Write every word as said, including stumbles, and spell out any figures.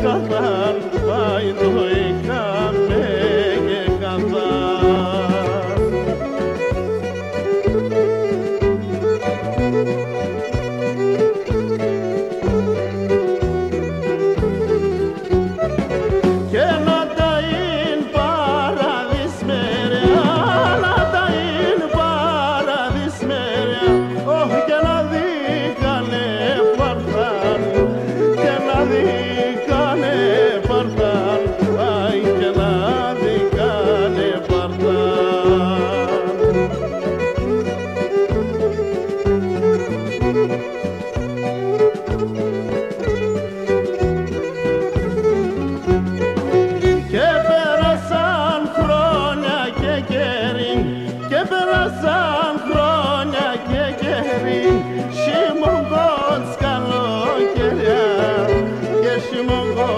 Καθάν', αϊ ντο είχαμε και καθάν'. Κι έν' ατα ίν' παραδεισμέν', έν' ατα ίν' παραδεισμέν', ωχ, κι έν' αδίκαν επάρθαν, κι έν' αδίκαν επάρθαν, αϊ, κι έν' αδίκαν επάρθαν. Και πέρασαν χρόνια και καιροί, και πέρασαν χρόνια και καιροί, χειμώνα κι καλοκαίρια, και χειμώνα